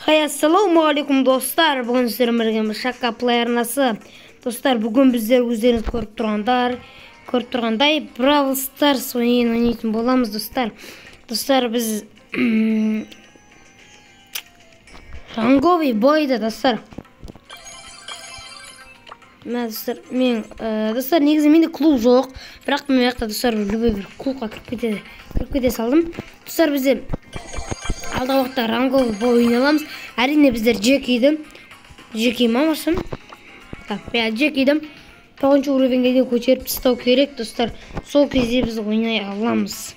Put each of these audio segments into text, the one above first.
Хай, ассалаумағалейкум достар. Бүгін сіздермен бірге Шака Плей арнасы. Достар, бүгін біздер өздеріңіз көріп тұрғандай Бравл Старс ойынын ойнайтын боламыз, достар. Достар, біз ранговый бойда, достар. Мә, достар, мен достар, негізі менде клуб жоқ, бірақ мен жақта, достар, любой бір клубқа кіріп кете салдым. Достар, бізде алдағы уақытта ранговый бой ойнай аламыз. Әрине, біздер Джекиді, Джеки мамасы. Так, мен Джекиді 9-шы уровеньге дейін көтеріп тастау керек, достар. Сол кезде біз ойнай аламыз.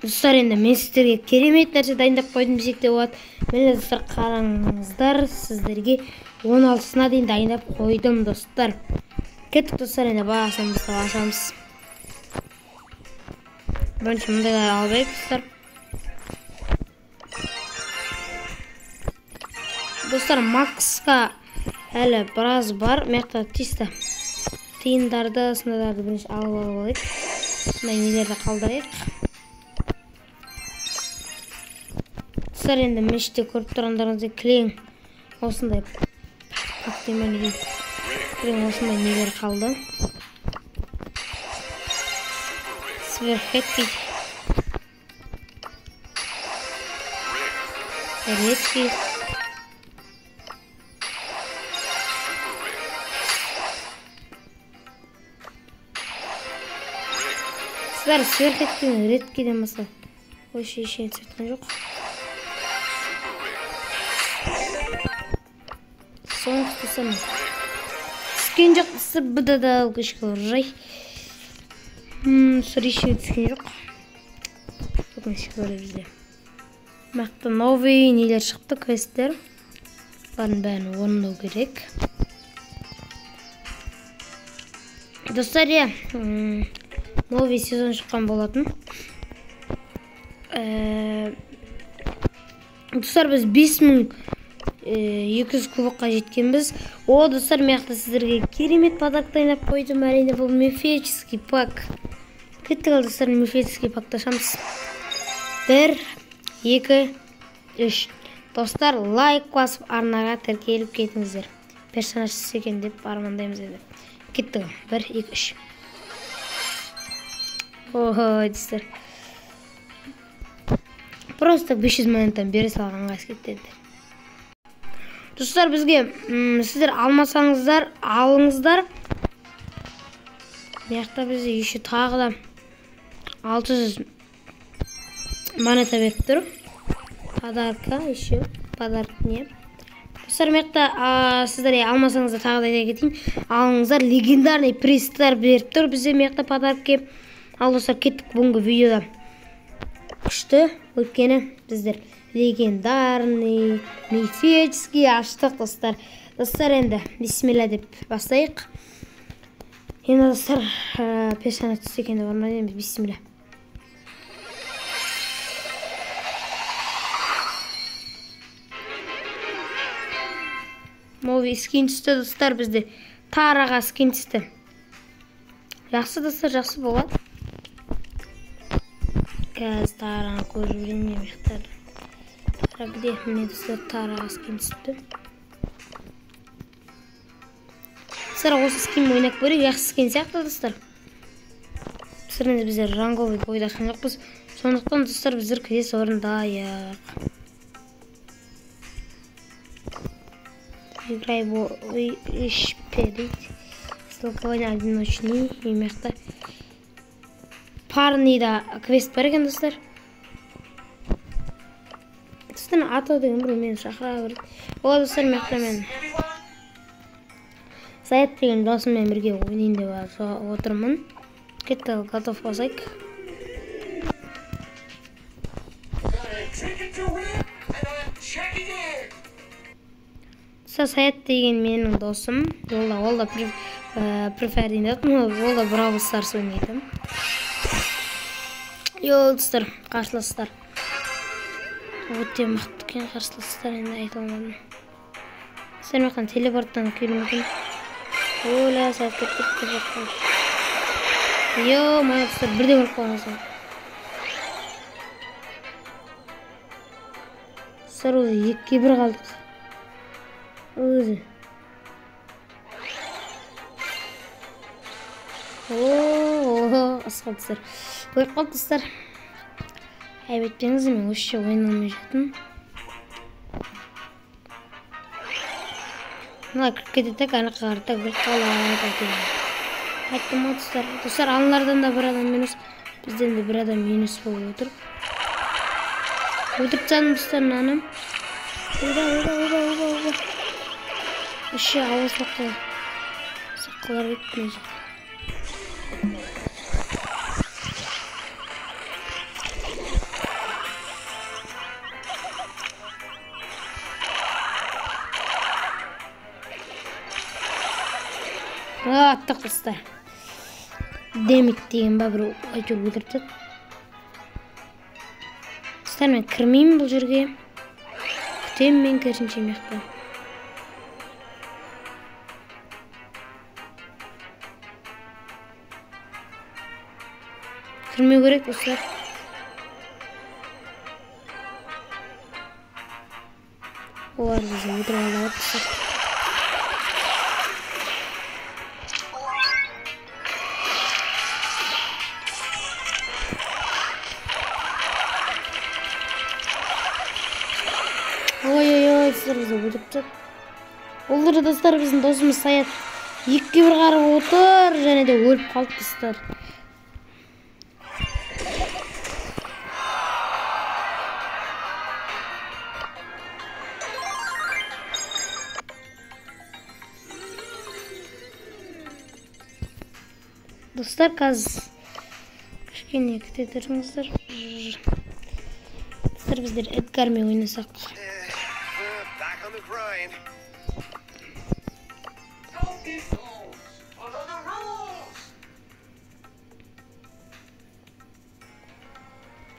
Достар, енді мен сіздерге керемет нәрсе дайындап қойдым десек те болады. Міне, достар, қараңыздар, сіздерге 16-сына дейін дайындап қойдым, достар. Кеттік, достар, енді басымызды ашамыз. Бірінші мындайлар алып, достар. Достар, Максқа әлі біраз бар. Мына чисто тиындарды, сондайларды бірінші алып алайық. Сондай нелерді қалдырайық. Достар, енді мешітте көріп тұрғандарыңыздай кілең осындай пак деймін, кілең осындай нелер қалды. Сверхредкий, редкий. Достар, сверхредкий, редкийден басқа вообще ештеңе түсіп жоқ. Соңғы достар, түскен жоқ. Бұда да өкінішке орай ештеңе түскен жоқ, өкінішке орай. Бізде мына новый нелер шықты, квесттер, бұлардың бәрін орындау керек, достар. Иә, новый сезон шыққан болатын. Достар, біз 5200 кубокқа жеткенбіз. О, достар, мен жақта сіздерге керемет подарок дайындап қойдым. Әрине, бұл мифический пак. Кеттік ал, достар, мифический пакты ашамыз. 1, 2, 3. Достар, лайк басып, арнаға тіркеліп кетіңіздер. Персонаж түссе екен деп армандаймыз енді. Кеттік. 1, 2, 3. Ой, достар. Просто 500 монетаны бере салғанға кетті енді. Достар, бізге сіздер алмасаңыздар, алыңыздар. Мына жақта бізде еще тағы да 600 монета беріп тұр. Подарка, еще подарок не. Достар, мына жақта сіздер алмасаңыздар, тағы да айта кетейін, алыңыздар, легендарный призтар беріп тұр бізде мына жақта подарок. Ал, достар, кеттік. Бүгінгі видеода күшті, өйткені біздер легендарный, мифический аштық, достар. Достар, енді бисмилля деп бастайық. Енді, достар, персонаж түссе екен деп армандаймыз. Бисмилля. Новый скин түсті, достар, бізде Тараға скин түсті. Жақсы, достар, жақсы болады. Қазір Тараны көріп жүрейін мен мақтарды. Тара где? Міне, достар, Тараға скин түсіпті. Достар, осы скин ойнап көрейік, жақсы скин сияқты, достар. Достар, енді біздер ранговый бойды ашқан жоқпыз. Сондықтан, достар, біздер квест орындайық. Играй бой дейді. Столкование одиночный. Мына парныйда квест бар екен, достар. Достар, ата деген біреу мені шақыра береді. О, достар, мына жақта мен Саят деген досыммен бірге ойнайын деп отырмын. Кеттік, готов болсайық. Достар, Саят деген менің досым. Ол да Free Fire ойнайтын, ол да Бравл Старс ойнайтын. Йо, достар, қарсыластар өте мықты екен, қарсыластар, енді айта алмадым. Достар, мына телепорттан келуі мүмкін. Оля, сәт кеттік. Йо, мына, достар, бірден өліп қалған. Достар, уже 2-1 қалдық. Өзі. О, асқал достар. Өліп қалды достар. Айып етпеңіз, мен вообще ойын алмай жатырмын. Мына кіріп кетеді, ана қарата өліп қалады. Айттым ғой достар. Достар, аналардан да бір адам минус, бізден де бір адам минус болып отыр. Өлтіріп тастадым достар мынаны. Ойба, ойба, ойба, ойба, ойба. Вообще ауыр соққы. Соққылар кетті мына жерде. Аттық достар. Демик деген ба біреу әйтеуір өлтіріп тастады. Достар, мен кірмеймін бұл жерге. Күтемін мен керісінше мына жақта. Кірмеу керек достар. Олар бізді өлтіріп алады достар. Ой-ой-ой, достар, бізді өлтіріп тастады. Олар достар, біздің досымыз Саят 2-1 қарып отыр, және де өліп қалды достар. Достар, қазір кішкене күте тұрыңыздар. Достар, біздер Эдгармен ойнасақ.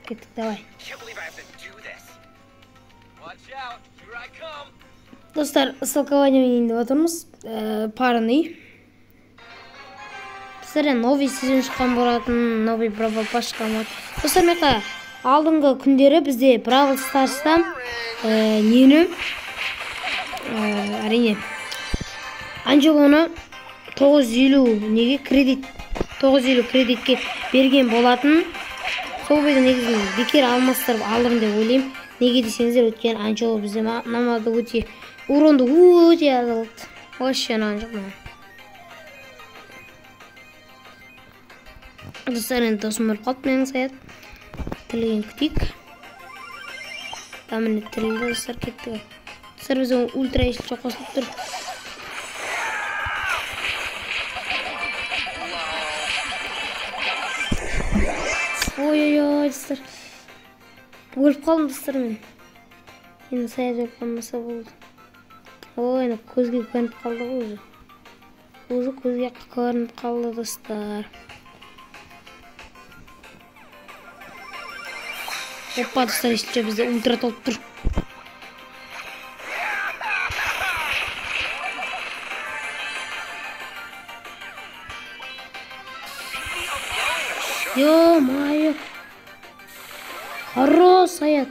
Кеттік, давай. Достар, ссылкование ойнайын деп отырмыз. Парный. Достар, новый сезон шыққан болатын, новый Бравл Пасс шыққан болатын. Достар, мына алдыңғы күндері бізде Бравл Старстан нені, әрине, Анджелоны 950 неге кредит, 950 кредитке берген болатын. Сол кезде негізі бекер алмастырып алдым деп ойлаймын. Неге десеңіздер, өйткені Анджело бізде намазды өте уронды өте аз алды. Вообще ұнаған жоқ маған. Достар, енді досым өліп қалды менің Саят. Тірілген күтейік. Міне тірілді достар, кеттік. Достар, бізде ультра есілше қосылып тұр. Ой-ой-ой, достар. Өліп қалдым достар мен. Енді Саят өліп қалмаса болды. Ой, енді көзге көрініп қалды ғой уже. Уже көзге көрініп қалды достар. Опа, достар, есілше бізде ультра толып тұр. Ё-моё. Хорош, Саят.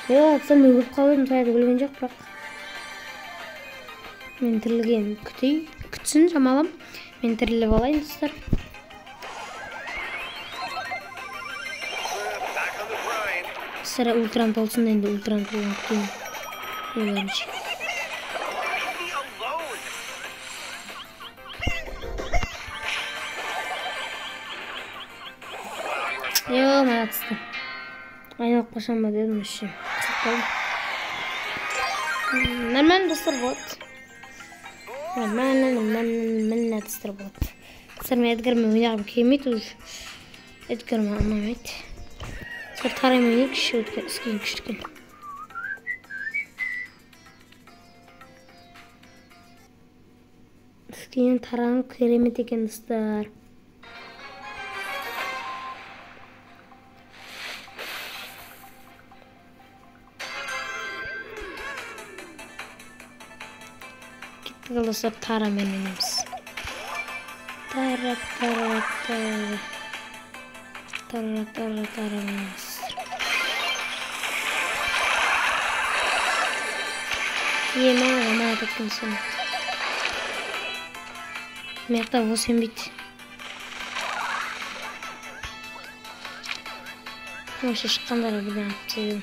Ё, достар, мен өліп қалып едім, Саят өлген жоқ, бірақ. Мен тірілген күтейін, күтсін шамалым. Мен тіріліп алайын, достар. Достар, ультрам толсын, енді ультрам толған күтейін. Ең бірінші. Йо, молодцы. Айналып қашан ба дедім вообще. Нормально, достар, болады. Нормально, нормально, нормально, достар, болады. Достар, мен Эдгармен ойнағым келмейді уже. Эдгар маған ұнамайды. Достар, Тараймен ойнайық, скин күшті екен. Скин Тараның керемет екен, достар. Кеттік, достар, Тарамен ойнаймыз. Тара, тара, тара. Тара, тара, тара ойнаймыз. Ема, жаман атып кеткен. Мына жақта 8 бит. Вообще шыққандары бірден атып тастайды.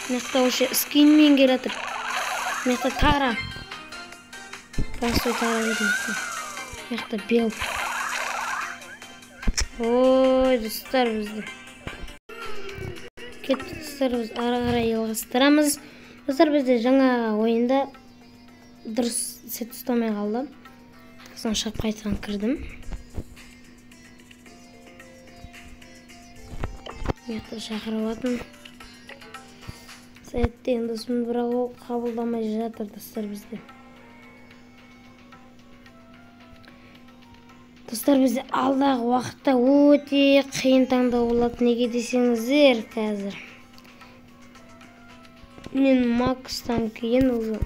Мына жақта вообще скинмен келе жатыр. Мына жақта Тара. Простой Тара дедім. Мына жақта Бел. Ой, достар бізді. Кеттік достар, біз ары қарай жалғастырамыз. Достар, бізде жаңа ойында дұрыс сет ұстамай қалды. Сосын шығып қайтадан кірдім. Мына жақта шақырып алатын. Саят деген досым, бірақ ол қабылдамай жатыр достар бізде. Достар, бізде алдағы уақытта өте қиын таңдау болады. Неге десеңіздер, қазір мен Макстан кейін уже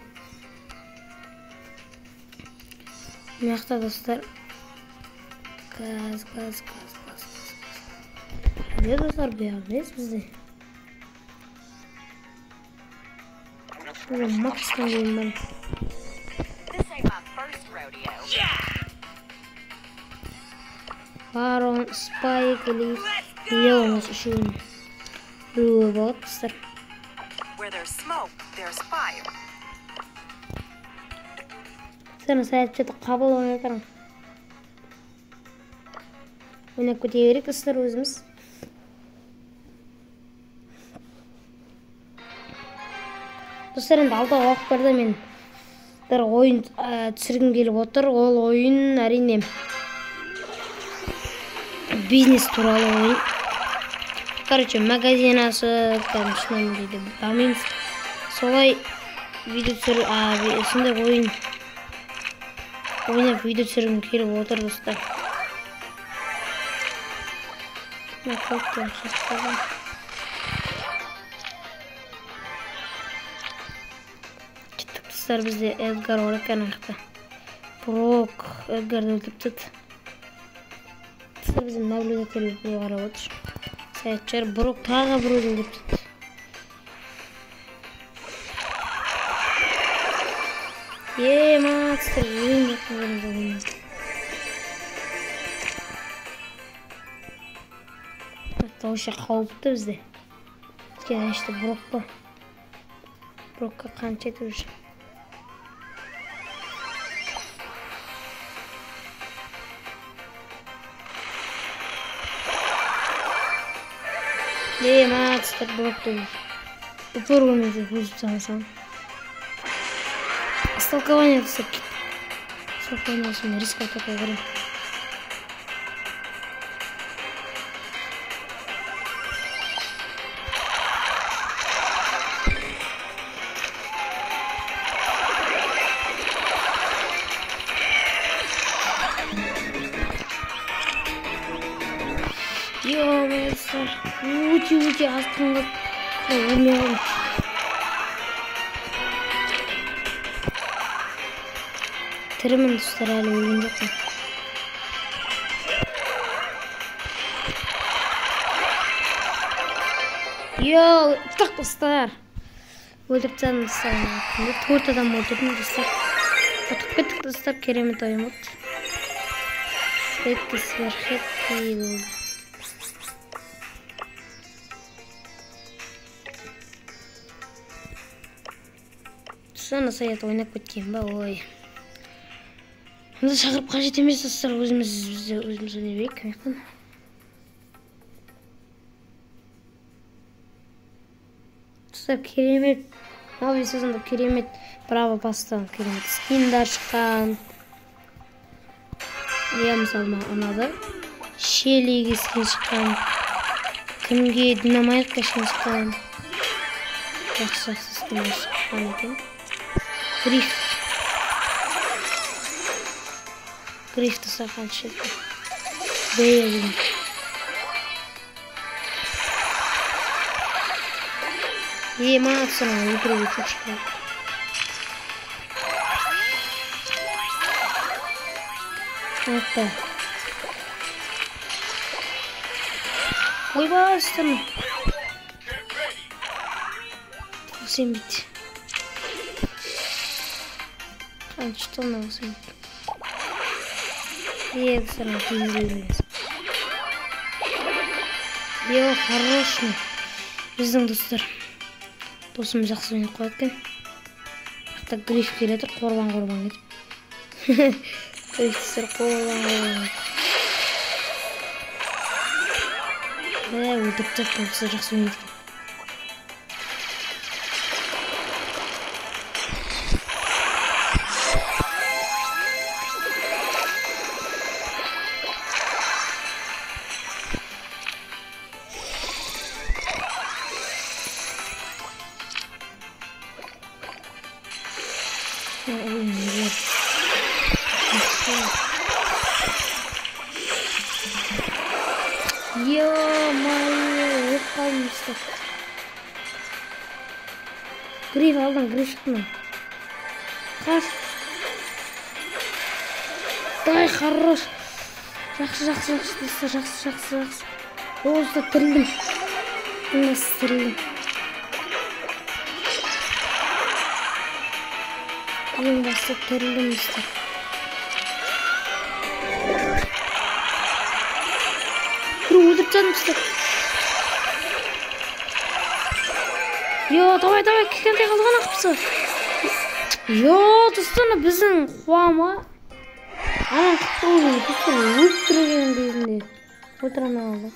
мына жақта достар газ газ газ газ газ достар, бұяқ емес бізде. Уже Макстан кейін бар. Барон, Спайк или Леон осы үшеуін біреуі болады достар. Сені Саят что-то қабыл ойнап жатырмын. Ойнап кете берейік достар өзіміз. Достар, енді алдағы уақыттарда мен бір ойын түсіргім келіп отыр. Ол ойын әрине бизнес туралы ойын. Короче, магазин ашып, там шынымен дамимыз. Солай видео түсір, сондай ойын ойнап видео түсіргім келіп отыр достар. Кеттік достар, бізде Эдгар бар екен аяқта. Брок Эдгарды өлтіріп тастады. Достар, бізде наблюдатель қарап отыр. Саятшар Брок тағы біреуді өлтіріп тастады. Ема, достар, өлейін деп қалдым. Вообще қауіпті бізде. Өйткені іште Брок бар. Брокқа қанша етіп жүр. Ема, достар, Брокты упор көрмей өшіп тастаған. Столкование достар. Столкование осымен риск атака керек. Өте-өте аз қалды. Өлмей қалдым. Тірімін достар, әлі өлген жоқпын. Йоу, тық достар. Өлтіріп тастадым достар. 4 адам өлтірдім достар. Ұтып кеттік достар, керемет ойын болды. Редкий сверхредкий болды. Соны Саят ойнап кеткен ба, ой. Онда шақырып қажет емес достар, өзіміз ойнай берейік. Достар, керемет. Новый сезонда керемет право бастан керемет скиндар шыққан. Иә, мысалы маған ұнады. Шеллиге скин шыққан. Кімге Динамайтқа скин шыққан. Жақсы жақсы скиндар шыққан екен. Гриф. Гриф достар қанша екен. Бейл. Ема, отсюда өлтіруге шыққан. Это. Ойбай, үстім. Сенбейді. Қанша тонна сенбейді. Е, достар, мына. Йо, хороший. Біздің достар. Досым жақсы ойнап қояды екен. Жақта гриф келе тұр, қорбан-қорбан кетіп. Гриф достар, қорбан-қорбан. Өлтіріп тастады, достар, жақсы ойнайды екен. Ё-моё, өліп қалдым достар. Гриф алдан, гриф шықты мына. Қаш. Дай, хорош. Жақсы, жақсы, жақсы, достар, жақсы, жақсы, жақсы. О, достар, тірілдім. Тыңдасыз, тірілдім. Ең басты тірілдім, достар. Өлтіріп тастадым, достар. Йо, давай, давай, кішкентай қалды ғой ана. Йо, достар, біздің қуама. Ана қыпсы, достар, өліп тұр екен кезінде. Өлтіре алмай қалды.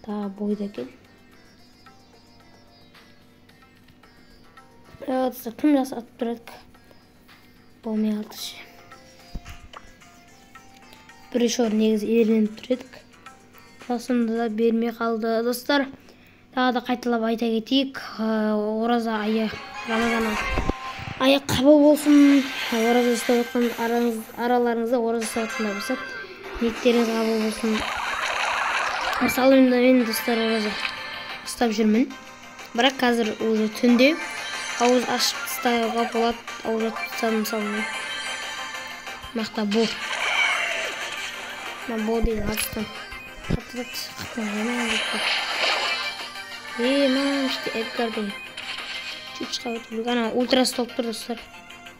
Тағы бойда екен. Достар, кім жақсы атып тұр едік. Болмай қалды ше. Бірінші орын негізі иеленіп тұр едік. Сонда да бермей қалды. Достар, тағы да қайталап айта кетейік. Ораза айы, Рамазан айы қабыл болсын. Ораза ұстап жатқан араларыңызда ораза ұстап жатқандар болса, ниеттеріңіз қабыл болсын. Мысалы, мен достар ораза ұстап жүрмін. Бірақ қазір уже түнде ауыз ашып тастауға болады. Ауыз ашып тастадым мысалы. Мақта бұл. Мына бұл деген атыстан. Мам, іште Эдгар деген. Чуть шыға өтіп. Ана ультрасы толып тұр, достар.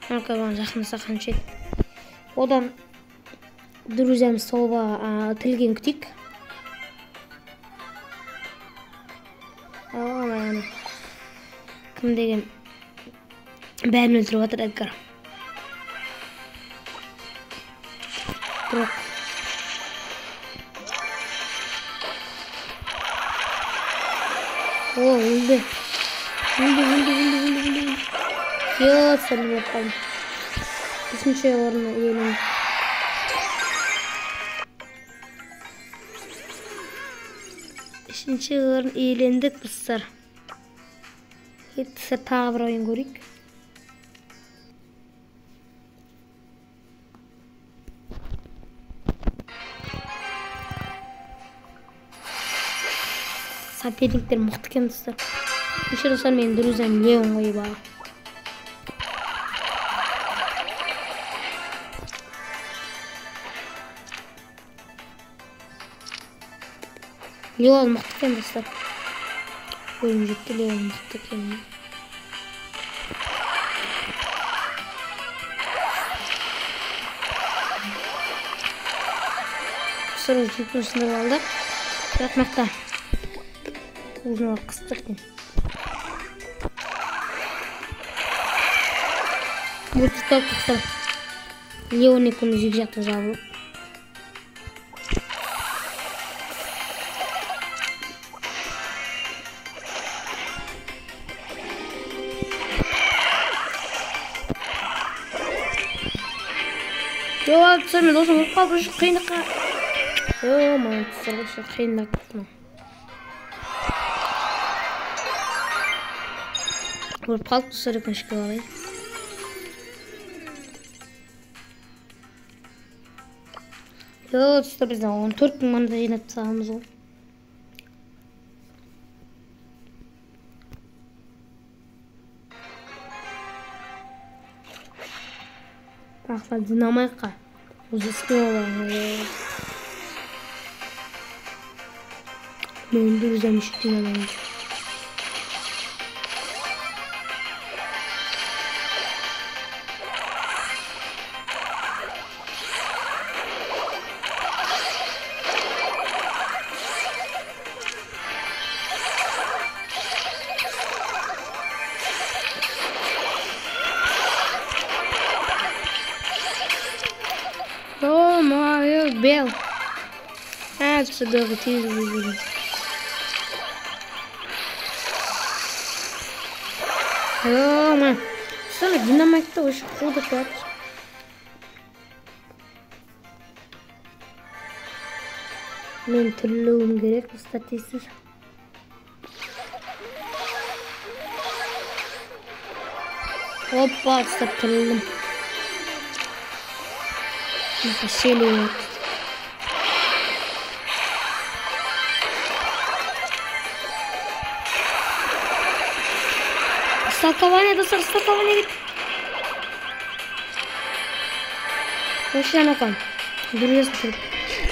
Ана жақындаса қанша еді. Одан друзьямыз толба тілген күтейік. Ана кім деген бәрін өлтіріп жатыр Эдгар. Бірақ о, өлді. Өлді, өлді, өлді, өлді, өлді. Йо, сәлем болып қалдым. Үшінші орын иеленді. Үшінші орын иелендік, достар. Достар, тағы бір ойын көрейік. Соперниктер мықты екен, достар. Еще, достар, менің друзьям Леон ғой бағы. Леон мықты екен, достар. Ойым жетті, Леон мықты екен. Достар, жетпіс сындырып алды. Бірақ мықты. Ужинға қыстық екен. Өлтіріп тастап. Леон екеуміз екі жақта жабылып. Жоқ, достар, мен досым өліп қалып, уже қиындыққа. О, маған достар, уже қиындап кетті. Өліп қалдық, достар, өкінішке орай. Йо, достар, бізден 14 мың монета жинап тастағанбыз ғой. Бірақ Динамайкқа уже. Мен друзьям еще жиналамыз. О, мой бел. А, сюда вот из. Ё-моё. Что динамит-то очень худо как. Мен тірілуім керек, статистик. Опа, ұстап тірілдім. Сели. Столкование, достар, столкование дейді. Вообще анакан. Друзья,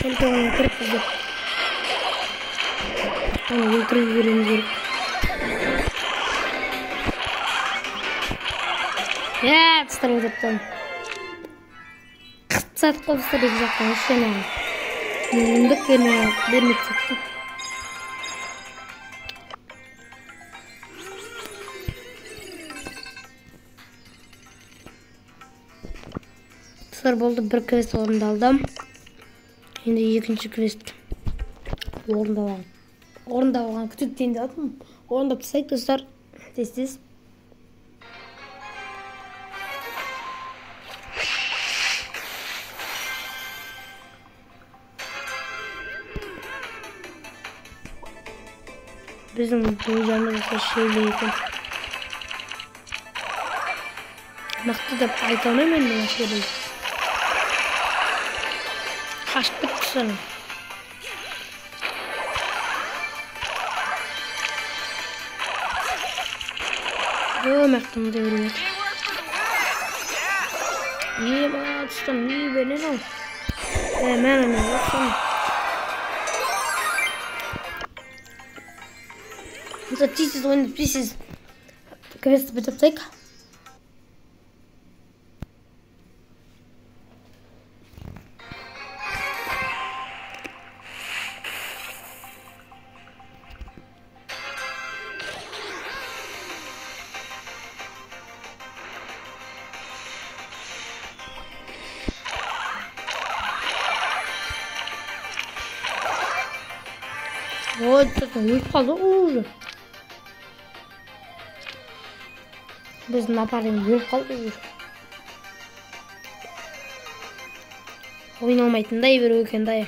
только он кіріп бізді. Оны өлтіріп жіберуіміз керек. Иә, достар, өлтіріп тастадым. Қырып тастадық қой, достар, екі жақтан. Вообще анаған. Мүмкіндік бермей тастадық. Достар, болды, бір квест орындалды. Енді екінші квест орындалған. Орындалған күтіп дейін деп жатырмын. Орындап тастайық, достар. Тез-тез. Біздің друзьямыз шейлі екен. Мықты деп айта алмаймын енді мына шейлі. Қашып кетті соны. О, мақтымды өлмеді. Ема, достар, не берген ау? Мен ана соны. Достар, тез-тез ойнап, тез-тез квестті бітіріп тастайық. Ой, өліп қалды уже. Біздің напарник өліп қалды уже. Ойналмайтындай біреу екен дай.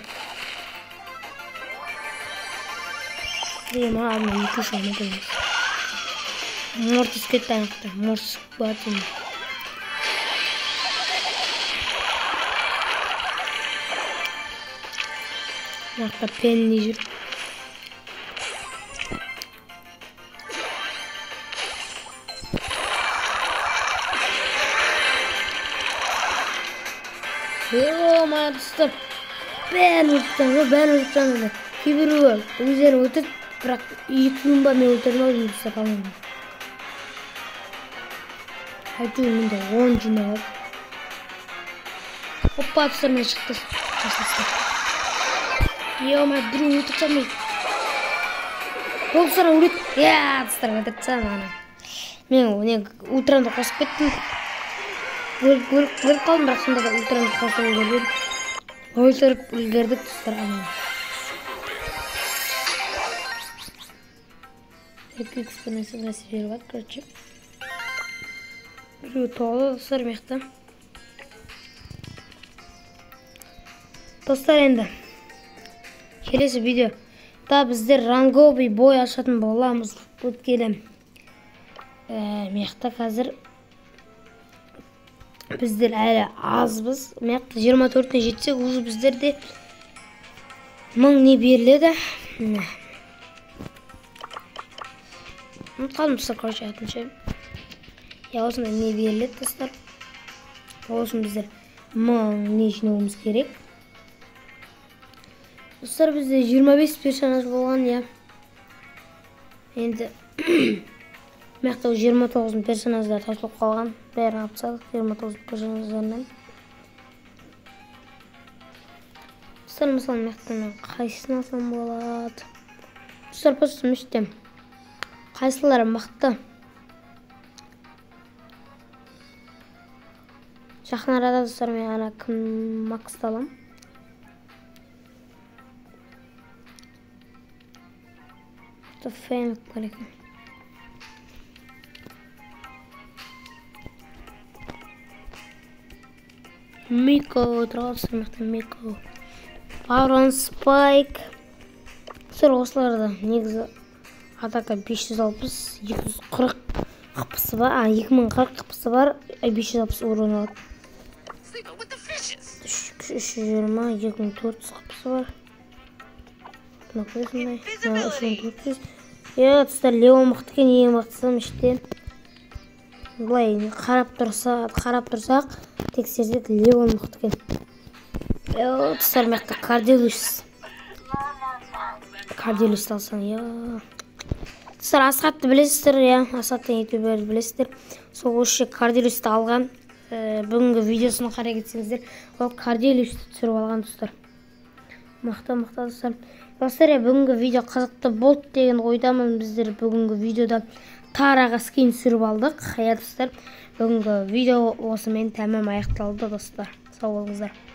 Ема, ана екі үш ойнап қоймыз. Мортис кетті аяқта. Мортис бар деймін. Мына Пенни жүр. Ё-моё, достар, бәрін өлтіріп, бәрін өлтіріп тастады. Кейбіреуі өздері өлтірді, бірақ екеуін ба мен өлтірдім ау деймін, достар, по-моему. Әйтеуір менде 10 жинап. Опа, достар, мен шықты. Ё-моё, біреуін өлтіріп тастадым. Ол достар өледі. Иә, достар, өлтіріп тастадым ана. Мен не ультрамды қосып кеттім. Өліп қалдым, бірақ сонда да ультрамды қосып үлгердім. Өлтіріп үлгердік, достар, ана. 2 икс бір нәрсе беріп алды, короче. Біреуі толы, достар, мықты. Достар, енді келесі видеода біздер ранговый бой ашатын боламыз. Өткелі. Мықты қазір біздер әлі азбыз. Мықты 24-не жетсек, уже біздерде 1000 не беріледі. Ұмытып қалдым, достар, короче, атын. Я осындай не беріледі, достар. Ол үшін біздер 1000 не жинауымыз керек. Достар, бізде 25 персонаж болған, я. Енді мына жақта 29 персонаждар таусылып қалған. Бәрін алып тастадық 29 персонаждарынан. Достар, мысалы, мына жақта мен қайсысын алсам болады? Достар, просто мына қайсылары мықты? Жақын арада, достар, мен ана кім Максты аламын. Фэнк бар екен. Мико тұрған, достар, мына жақта Мико. Барон, Спайк. Достар, осыларды негізі атака 560, 240 қпсы бар, 2040 қпсы бар, 560 урон алады. 320, 2400 қпсы бар. Мына қойсындай. Мына 3400. Е, достар, Леон мықты екен, ең мықтысы іште. Былай қарап тұрса, қарап тұрсақ, тексерсек, Леон мықты екен. Е, достар, мына жақта Корделиус. Корделиус алсаң, е. Достар, Асхатты білесіздер, иә, Асхаттың ютуберді білесіздер. Сол осы Корделиусты алған. Бүгінгі видеосын қарай кетсеңіздер, ол Корделиусты түсіріп алған, достар. Мықты, мықты, достар. Достар, бүгінгі видео қызықты болды деген ойдамын. Біздер бүгінгі видеода Тараға скин түсіріп алдық. Иә, достар, бүгінгі видео осымен тәмам аяқталды, достар. Сау болыңыздар.